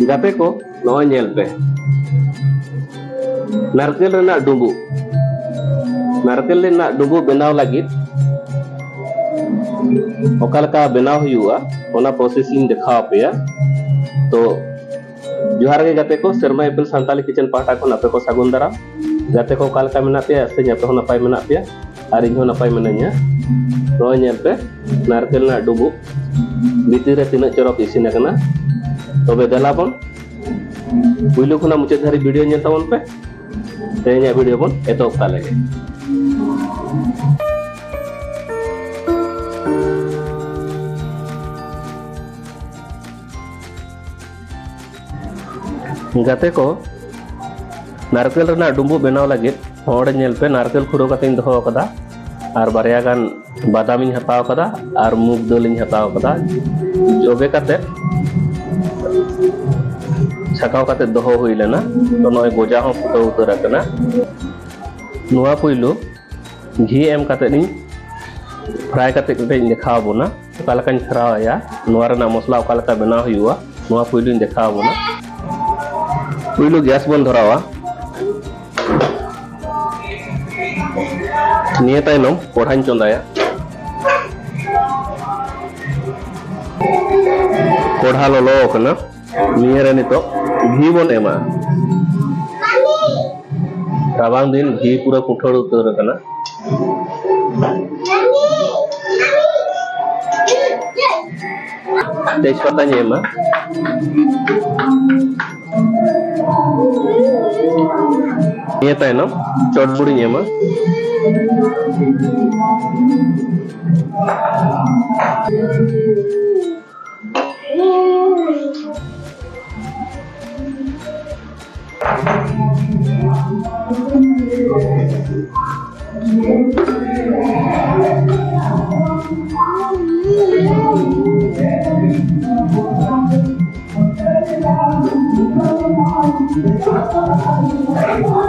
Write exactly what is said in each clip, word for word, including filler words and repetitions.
ᱜᱟᱛᱮ ᱠᱚ, ᱱᱚᱜᱼᱚᱭ ᱧᱮᱞ ᱯᱮ, ᱱᱟᱨᱠᱮᱞ ᱨᱮᱱᱟᱜ ᱰᱩᱸᱵᱩᱜ᱾ ᱱᱟᱨᱠᱮᱞ ᱨᱮᱱᱟᱜ ᱰᱩᱸᱵᱩᱜ ᱵᱮᱱᱟᱣ ᱞᱟᱹᱜᱤᱫ ᱚᱠᱟ ᱞᱮᱠᱟ ᱵᱮᱱᱟᱣ ᱦᱩᱭᱩᱜᱼᱟ, ᱚᱱᱟ process ᱤᱧ ᱫᱮᱠᱷᱟᱣ ᱟᱯᱮᱭᱟ᱾ ᱛᱚ, ᱡᱚᱦᱟᱨ ᱜᱮ ᱜᱟᱛᱮ ᱠᱚ, ᱥᱮᱨᱢᱟ ᱤᱯᱤᱞ ᱥᱟᱱᱛᱟᱞᱤ ᱠᱤᱪᱮᱱ ᱯᱟᱦᱴᱟ ᱠᱷᱚᱱ ᱟᱯᱮ ᱠᱚ ᱥᱟᱹᱜᱩᱱ ᱫᱟᱨᱟᱢ᱾ ᱜᱟᱛᱮ ᱠᱚ, ᱚᱠᱟ ᱞᱮᱠᱟ ᱢᱮᱱᱟᱜ ᱯᱮᱭᱟ? ᱥᱮ ᱟᱯᱮ ᱦᱚᱸ ᱱᱟᱯᱟᱭ ᱢᱮᱱᱟᱜ ᱯᱮᱭᱟ? ᱟᱨ ᱤᱧ ᱦᱚᱸ ᱱᱟᱯᱟᱭ ᱢᱤᱱᱟᱹᱧᱟ᱾ ᱱᱚᱜᱼᱚᱭ ᱧᱮᱞ ᱯᱮ, ᱱᱟᱨᱠᱮᱞ ᱨᱮᱱᱟᱜ ᱰᱩᱸᱵᱩᱜ ᱵᱷᱤᱛᱤᱨ ᱨᱮ ᱛᱤᱱᱟᱹᱜ ᱪᱚᱨᱚᱠ ᱤᱥᱤᱱ ᱟᱠᱟᱱᱟ᱾ ᱛᱚᱵᱮ ᱫᱮᱞᱟ ᱵᱚᱱ ᱯᱩᱭᱞᱩ ᱠᱷᱚᱱᱟᱜ ᱢᱩᱪᱟᱹᱫ ᱫᱷᱟᱹᱨᱤᱡ video ᱧᱮᱞ ᱛᱟᱵᱚᱱ ᱯᱮ᱾ ᱛᱮᱦᱮᱧᱟᱜ video ᱵᱚᱱ ᱮᱛᱚᱦᱚᱵ ᱠᱟᱜ ᱞᱮᱜᱮ᱾ ᱜᱟᱛᱮ ᱠᱚ, ᱱᱟᱨᱠᱮᱞ ᱨᱮᱱᱟᱜ ᱰᱩᱸᱵᱩᱜ ᱵᱮᱱᱟᱣ ᱞᱟᱹᱜᱤᱫ ᱱᱚᱰᱮ ᱧᱮᱞ ᱯᱮ, ᱱᱟᱨᱠᱮᱞ ᱠᱷᱩᱨᱟᱹ ᱠᱟᱛᱮᱧ ᱫᱚᱦᱚ ᱟᱠᱟᱫᱟ ᱟᱨ ᱵᱟᱨᱭᱟ ᱜᱟᱱ ᱵᱟᱫᱟᱢ ᱤᱧ ᱦᱟᱛᱟᱣ ᱟᱠᱟᱫᱟ ᱟᱨ ᱢᱩᱜᱽ ᱫᱟᱹᱞ ᱤᱧ ᱦᱟᱛᱟᱣ ᱟᱠᱟᱫᱟ᱾ ᱡᱚᱵᱮ ᱠᱟᱛᱮ ᱪᱷᱟᱠᱟᱣ ᱠᱟᱛᱮ ᱫᱚᱦᱚ ᱦᱩᱭ ᱞᱮᱱᱟ᱾ ᱛᱚ, ᱱᱚᱜᱼᱚᱭ ᱜᱚᱡᱟ ᱦᱚᱸ ᱯᱷᱩᱴᱟᱹᱣ ᱩᱛᱟᱹᱨ ᱟᱠᱟᱱᱟ᱾ ᱱᱚᱣᱟ ᱯᱩᱭᱞᱩ ᱜᱷᱤ ᱮᱢ ᱠᱟᱛᱮ ᱤᱧ fry ᱠᱟᱛᱮ ᱠᱟᱹᱴᱤᱡ ᱤᱧ ᱫᱮᱠᱷᱟᱣ ᱟᱵᱚᱱᱟ, ᱚᱠᱟ ᱞᱮᱠᱟᱧ ᱯᱷᱮᱨᱟᱣ ᱮᱭᱟ, ᱱᱚᱣᱟ ᱨᱮᱱᱟᱜ ᱢᱚᱥᱞᱟ ᱚᱠᱟ ᱞᱮᱠᱟ ᱵᱮᱱᱟᱣ ᱦᱩᱭᱩᱜᱼᱟ, ᱱᱚᱣᱟ ᱯᱩᱭᱞᱩᱧ ᱫᱮᱠᱷᱟᱣ ᱟᱵᱚᱱᱟ᱾ ᱯᱩᱭᱞᱩ gas ᱵᱚᱱ ᱫᱷᱚᱨᱟᱣᱟ᱾ ᱱᱤᱭᱟᱹ ᱛᱟᱭᱱᱚᱢ ᱠᱚᱲᱦᱟᱧ ᱪᱚᱸᱫᱟᱭᱟ᱾ ᱠᱚᱲᱦᱟ ᱞᱚᱞᱚ ᱟᱠᱟᱱᱟ᱾ ᱱᱤᱭᱟᱹ ᱨᱮ ᱱᱤᱛᱚᱜ ᱜᱷᱤ ᱵᱚᱱ ᱮᱢᱟ᱾ ᱨᱟᱵᱟᱝ ᱫᱤᱱ ᱜᱷᱤ ᱯᱩᱨᱟᱹ ᱯᱩᱴᱷᱟᱹᱲ ᱩᱛᱟᱹᱨ ᱟᱠᱟᱱᱟ᱾ ᱛᱮᱡᱽ ᱯᱟᱛᱟᱧ ᱮᱢᱟ᱾ ᱱᱤᱭᱟᱹ ᱛᱟᱭᱱᱚᱢ ᱪᱚᱰ ᱜᱩᱲᱤᱧ ᱮᱢᱟ᱾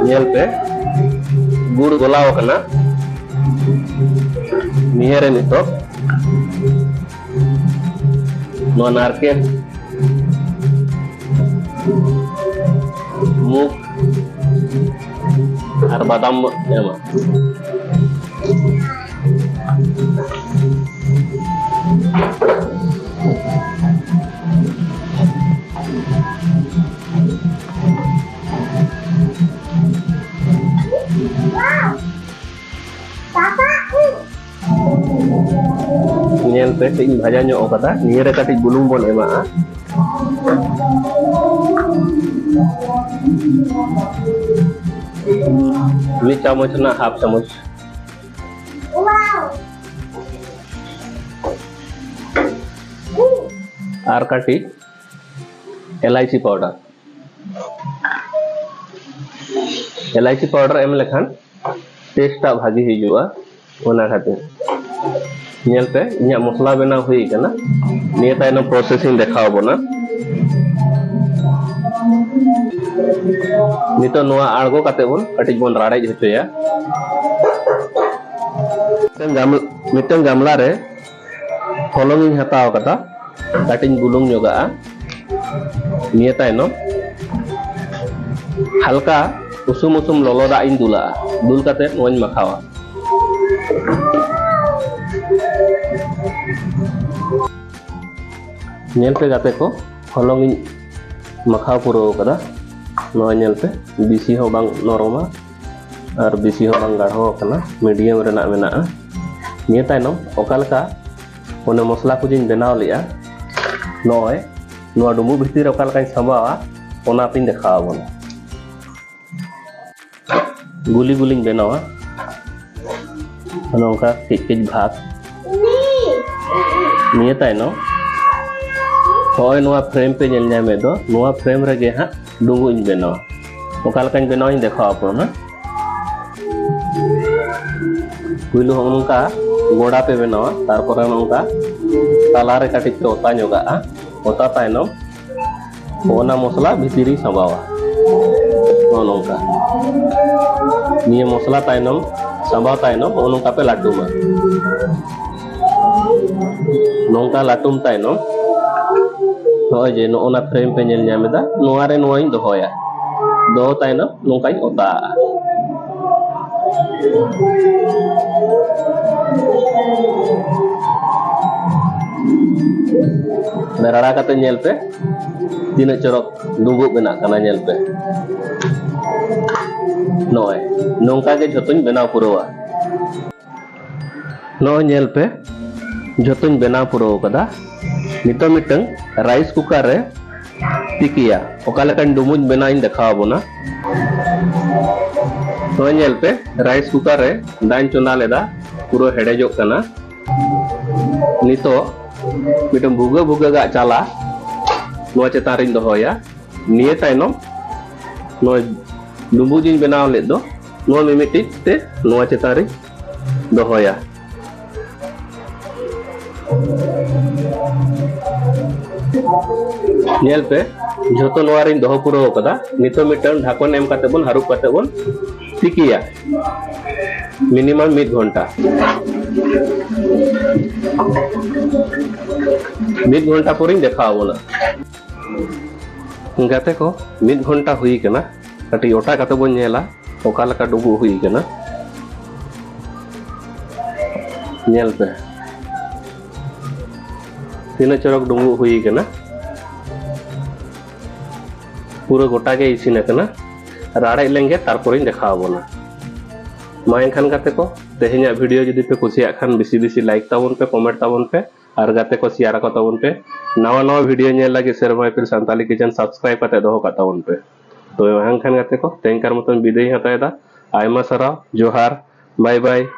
ᱧᱮᱞ ᱯᱮ, ᱜᱩᱲ ᱜᱚᱞᱟᱣ ᱟᱠᱟᱱᱟ᱾ ᱱᱤᱭᱟᱹ ᱨᱮ ᱱᱤᱛᱚᱜ ᱱᱚᱣᱟ ᱱᱟᱨᱠᱮᱞ ᱢᱩᱜᱽ ᱟᱨ ᱵᱟᱫᱟᱢ ᱵᱚ ᱮᱢᱟ᱾ ᱧᱮᱞ ᱯᱮ, ᱠᱟᱹᱴᱤᱡ ᱤᱧ ᱵᱷᱟᱡᱟ ᱧᱚᱜ ᱠᱟᱫᱟ᱾ ᱱᱤᱭᱟᱹ ᱨᱮ ᱠᱟᱹᱴᱤᱡ ᱵᱩᱞᱩᱝ ᱵᱚᱱ ᱮᱢᱟᱜᱼᱟ, ᱢᱤᱫ ᱪᱟᱢᱚᱪ ᱨᱮᱱᱟᱜ ᱦᱟᱯ ᱪᱟᱢᱚᱪ᱾ ᱟᱨ ᱠᱟᱹᱴᱤᱡ ᱮᱞᱟᱭᱪᱤ ᱯᱟᱣᱰᱟᱨ᱾ ᱮᱞᱟᱭᱪᱤ ᱯᱟᱣᱰᱟᱨ ᱮᱢ ᱞᱮᱠᱷᱟᱱ ᱴᱮᱥᱴ ᱴᱟᱜ ᱵᱷᱟᱜᱤ ᱦᱤᱡᱩᱜᱼᱟ, ᱚᱱᱟ ᱠᱷᱟᱹᱛᱤᱨ᱾ ᱧᱮᱞ ᱯᱮ, ᱤᱧᱟᱹᱜ ᱢᱚᱥᱞᱟ ᱵᱮᱱᱟᱣ ᱦᱩᱭ ᱟᱠᱟᱱᱟ᱾ ᱱᱤᱭᱟᱹ ᱛᱟᱭᱱᱚᱢ ᱯᱨᱚᱥᱮᱥ ᱤᱧ ᱫᱮᱠᱷᱟᱣ ᱟᱵᱚᱱᱟ᱾ ᱱᱤᱛᱚᱜ ᱱᱚᱣᱟ ᱟᱬᱜᱚ ᱠᱟᱛᱮ ᱵᱚᱱ ᱠᱟᱹᱴᱤᱡ ᱵᱚᱱ ᱨᱟᱲᱮᱡ ᱦᱚᱪᱚᱭᱟ᱾ ᱢᱤᱫᱴᱟᱝ ᱜᱟᱢ-, ᱢᱤᱫᱴᱟᱝ ᱜᱟᱢᱞᱟ ᱨᱮ ᱦᱚᱞᱚᱝ ᱤᱧ ᱦᱟᱛᱟᱣ ᱠᱟᱫᱟ, ᱠᱟᱹᱴᱤᱡ ᱤᱧ ᱵᱩᱞᱩᱝ ᱧᱚᱜᱟᱜᱼᱟ᱾ ᱱᱤᱭᱟᱹ ᱛᱟᱭᱱᱚᱢ ᱦᱟᱞᱠᱟ ᱩᱥᱩᱢ ᱩᱥᱩᱢ ᱞᱚᱞᱚ ᱫᱟᱜ ᱤᱧ ᱫᱩᱞᱟᱜᱼᱟ᱾ ᱫᱩᱞ ᱠᱟᱛᱮ ᱱᱚᱣᱟᱧ ᱢᱟᱠᱷᱟᱣᱟ᱾ ᱧᱮᱞ ᱯᱮ ᱜᱟᱛᱮ ᱠᱚ, ᱦᱚᱞᱚᱝ ᱤᱧ ᱢᱟᱠᱷᱟᱣ ᱯᱩᱨᱟᱹᱣ ᱠᱟᱫᱟ᱾ ᱱᱚᱣᱟ ᱧᱮᱞ ᱯᱮ, ᱵᱮᱥᱤ ᱦᱚᱸ ᱵᱟᱝ ᱱᱚᱨᱚᱢᱟ ᱟᱨ ᱵᱮᱥᱤ ᱦᱚᱸ ᱵᱟᱝ ᱜᱟᱲᱦᱚ ᱟᱠᱟᱱᱟ, ᱢᱤᱰᱤᱭᱟᱢ ᱨᱮᱱᱟᱜ ᱢᱮᱱᱟᱜᱼᱟ᱾ ᱱᱤᱭᱟᱹ ᱛᱟᱭᱱᱚᱢ ᱚᱠᱟ ᱞᱮᱠᱟ ᱚᱱᱮ ᱢᱚᱥᱞᱟ ᱠᱚ ᱡᱮᱧ ᱵᱮᱱᱟᱣ ᱞᱮᱜᱼᱟ, ᱱᱚᱜᱼᱚᱭ ᱱᱚᱣᱟ ᱰᱩᱸᱵᱩᱜ ᱵᱷᱤᱛᱤᱨ ᱨᱮ ᱚᱠᱟ ᱞᱮᱠᱟᱧ ᱥᱟᱸᱵᱟᱣᱟ, ᱚᱱᱟ ᱯᱮᱧ ᱫᱮᱠᱷᱟᱣ ᱟᱵᱚᱱᱟ᱾ ᱜᱩᱞᱤ ᱜᱩᱞᱤᱧ ᱵᱮᱱᱟᱣᱟ, ᱚᱱᱮ ᱚᱱᱠᱟ ᱠᱟᱹᱡ ᱠᱟᱹᱡ ᱵᱷᱟᱜᱽ᱾ ᱱᱤᱭᱟᱹ ᱛᱟᱭᱱᱚᱢ ᱱᱚᱜᱼᱚᱭ ᱱᱚᱣᱟ ᱯᱷᱨᱮᱢ ᱯᱮ ᱧᱮᱞ ᱧᱟᱢᱮᱫ ᱫᱚ, ᱱᱚᱣᱟ ᱯᱷᱨᱮᱢ ᱨᱮᱜᱮ ᱦᱟᱸᱜ ᱰᱩᱸᱵᱩᱜ ᱤᱧ ᱵᱮᱱᱟᱣᱟ᱾ ᱚᱠᱟ ᱞᱮᱠᱟᱧ ᱵᱮᱱᱟᱣᱟ ᱤᱧ ᱫᱮᱠᱷᱟᱣ ᱟᱯᱮ ᱠᱟᱱᱟ᱾ ᱯᱩᱭᱞᱩ ᱦᱚᱸᱜᱼᱚ ᱱᱚᱝᱠᱟ ᱜᱚᱰᱟ ᱯᱮ ᱵᱮᱱᱟᱣᱟ, ᱛᱟᱨᱯᱚᱨᱮ ᱱᱚᱜᱼᱚ ᱱᱚᱝᱠᱟ ᱛᱟᱞᱟᱨᱮ ᱠᱟᱹᱴᱤᱡ ᱯᱮ ᱚᱛᱟ ᱧᱚᱜᱟᱜᱼᱟ᱾ ᱚᱛᱟ ᱛᱟᱭᱱᱚᱢ ᱚᱱᱟ ᱢᱚᱥᱞᱟ ᱵᱷᱤᱛᱤᱨ ᱨᱤᱧ ᱥᱟᱸᱵᱟᱣᱟ, ᱱᱚᱜᱼᱚ ᱱᱚᱝᱠᱟ᱾ ᱱᱤᱭᱟᱹ ᱢᱚᱥᱞᱟ ᱛᱟᱭᱱᱚᱢ, ᱥᱟᱸᱵᱟᱣ ᱛᱟᱭᱱᱚᱢ ᱱᱚᱜᱼᱚ ᱱᱚᱝᱠᱟ ᱯᱮ ᱞᱟᱹᱴᱩᱢᱟ᱾ ᱱᱚᱝᱠᱟ ᱞᱟᱹᱴᱩᱢ ᱛᱟᱭᱱᱚᱢ ᱱᱚᱜᱼᱚᱭ ᱡᱮ ᱱᱚᱜᱼᱚ ᱱᱟ frame ᱯᱮ ᱧᱮᱞ ᱧᱟᱢ ᱮᱫᱟ, ᱱᱚᱣᱟ ᱨᱮ ᱱᱚᱣᱟᱧ ᱫᱚᱦᱚᱭᱟ᱾ ᱫᱚᱦᱚ ᱛᱟᱭᱱᱚᱢ ᱱᱚᱝᱠᱟᱧ ᱚᱛᱟᱜᱼᱟ᱾ ᱨᱟᱲᱟ ᱠᱟᱛᱮ ᱧᱮᱞ ᱯᱮ, ᱛᱤᱱᱟᱹᱜ ᱪᱚᱨᱚᱠ ᱰᱩᱸᱵᱩᱜ ᱵᱮᱱᱟᱜ ᱠᱟᱱᱟ, ᱧᱮᱞ ᱯᱮ᱾ ᱱᱚᱜᱼᱚᱭ ᱱᱚᱝᱠᱟ ᱜᱮ ᱡᱷᱚᱛᱚᱧ ᱵᱮᱱᱟᱣ ᱯᱩᱨᱟᱹᱣᱟ᱾ ᱱᱚᱜᱼᱚᱭ ᱧᱮᱞ ᱯᱮ, ᱡᱷᱚᱛᱚᱧ ᱵᱮᱱᱟᱣ ᱯᱩᱨᱟᱹᱣ ᱠᱟᱫᱟ᱾ ᱱᱤᱛᱚᱜ ᱢᱤᱫᱴᱟᱝ rice cooker ᱨᱮ ᱛᱤᱠᱤᱭᱟ᱾ ᱚᱠᱟ ᱞᱮᱠᱟᱱ ᱰᱩᱸᱵᱩᱜ ᱵᱮᱱᱟᱣ ᱤᱧ ᱫᱮᱠᱷᱟᱣ ᱟᱵᱚᱱᱟ᱾ ᱱᱚᱜᱼᱚᱭ ᱧᱮᱞ ᱯᱮ, rice cooker ᱨᱮ ᱫᱟᱜ ᱤᱧ ᱪᱚᱸᱫᱟ ᱞᱮᱫᱟ, ᱯᱩᱨᱟᱹ ᱦᱮᱰᱮᱡᱚᱜ ᱠᱟᱱᱟ᱾ ᱱᱤᱛᱚᱜ ᱢᱤᱫᱴᱟᱝ ᱵᱷᱩᱜᱟᱹᱜ ᱵᱷᱩᱜᱟᱹᱜᱟᱜ ᱪᱟᱞᱟ ᱱᱚᱣᱟ ᱪᱮᱛᱟᱱ ᱨᱤᱧ ᱫᱚᱦᱚᱭᱟ᱾ ᱱᱤᱭᱟᱹ ᱛᱟᱭᱱᱚᱢ ᱱᱚᱣᱟ ᱰᱩᱸᱵᱩᱜ ᱤᱧ ᱵᱮᱱᱟᱣ ᱞᱮᱫ ᱫᱚ, ᱱᱚᱣᱟ ᱢᱤᱢᱤᱫᱴᱤᱡ ᱛᱮ ᱱᱚᱣᱟ ᱪᱮᱛᱟᱱ ᱨᱤᱧ ᱫᱚᱦᱚᱭᱟ᱾ ᱧᱮᱞ ᱯᱮ, ᱡᱷᱚᱛᱚ ᱱᱚᱣᱟ ᱨᱤᱧ ᱫᱚᱦᱚ ᱯᱩᱨᱟᱹᱣ ᱠᱟᱫᱟ᱾ ᱱᱤᱛᱚᱜ ᱢᱤᱫᱴᱟᱝ ᱰᱷᱟᱠᱚᱱ ᱮᱢ ᱠᱟᱛᱮ ᱵᱚᱱ ᱦᱟᱹᱨᱩᱵ ᱠᱟᱛᱮ ᱵᱚᱱ ᱛᱤᱠᱤᱭᱟ᱾ Minimum ᱢᱤᱫ ᱜᱷᱚᱱᱴᱟ᱾ ᱢᱤᱫ ᱜᱷᱚᱱᱴᱟ ᱯᱚᱨᱤᱧ ᱫᱮᱠᱷᱟᱣ ᱟᱵᱚᱱᱟ᱾ ᱜᱟᱛᱮ ᱠᱚ, ᱢᱤᱫ ᱜᱷᱚᱱᱴᱟ ᱦᱩᱭ ᱠᱟᱱᱟ᱾ ᱠᱟᱹᱴᱤᱡ ᱚᱴᱟ ᱠᱟᱛᱮ ᱵᱚᱱ ᱧᱮᱞᱟ ᱚᱠᱟ ᱞᱮᱠᱟ ᱰᱩᱸᱵᱩᱜ ᱦᱩᱭ ᱠᱟᱱᱟ᱾ ᱧᱮᱞ ᱯᱮ, ᱛᱤᱱᱟᱹᱜ ᱪᱚᱨᱚᱠ ᱰᱩᱸᱵᱩᱜ ᱦᱩᱭ ᱠᱟᱱᱟ᱾ ᱯᱩᱨᱟᱹ ᱜᱚᱴᱟ ᱜᱮ ᱤᱥᱤᱱ ᱟᱠᱟᱱᱟ᱾ ᱨᱟᱲᱮᱡ ᱞᱮᱱᱜᱮ ᱛᱟᱨᱯᱚᱨᱮᱧ ᱫᱮᱠᱷᱟᱣ ᱟᱵᱚᱱᱟ᱾ ᱢᱟ ᱮᱱᱠᱷᱟᱱ ᱜᱟᱛᱮ ᱠᱚ, ᱛᱮᱦᱮᱧᱟᱜ video ᱡᱩᱫᱤ ᱯᱮ ᱠᱩᱥᱤᱭᱟᱜ ᱠᱷᱟᱱ ᱵᱮᱥᱤ ᱵᱮᱥᱤ like ᱛᱟᱵᱚᱱ ᱯᱮ, comment ᱛᱟᱵᱚᱱ ᱯᱮ ᱟᱨ ᱜᱟᱛᱮ ᱠᱚ share ᱟᱠᱚ ᱛᱟᱵᱚᱱ ᱯᱮ᱾ ᱱᱟᱣᱟ ᱱᱟᱣᱟ video ᱧᱮᱞ ᱞᱟᱹᱜᱤᱫ ᱥᱮᱨᱢᱟ ᱤᱯᱤᱞ ᱥᱟᱱᱛᱟᱞᱤ kitchen subscribe ᱠᱟᱛᱮ ᱫᱚᱦᱚ ᱠᱟᱜ ᱛᱟᱵᱚᱱ ᱯᱮ᱾ ᱛᱚᱵᱮ ᱢᱟ ᱮᱱᱠᱷᱟᱱ ᱜᱟᱛᱮ ᱠᱚ, ᱛᱮᱦᱮᱧ ᱠᱟᱨ ᱢᱚᱛᱚᱱ ᱵᱤᱫᱟᱹᱭ ᱤᱧ ᱦᱟᱛᱟᱣ ᱮᱫᱟ᱾ ᱟᱭᱢᱟ ᱥᱟᱨᱦᱟᱣ, ᱡᱚᱦᱟᱨ, bye bye᱾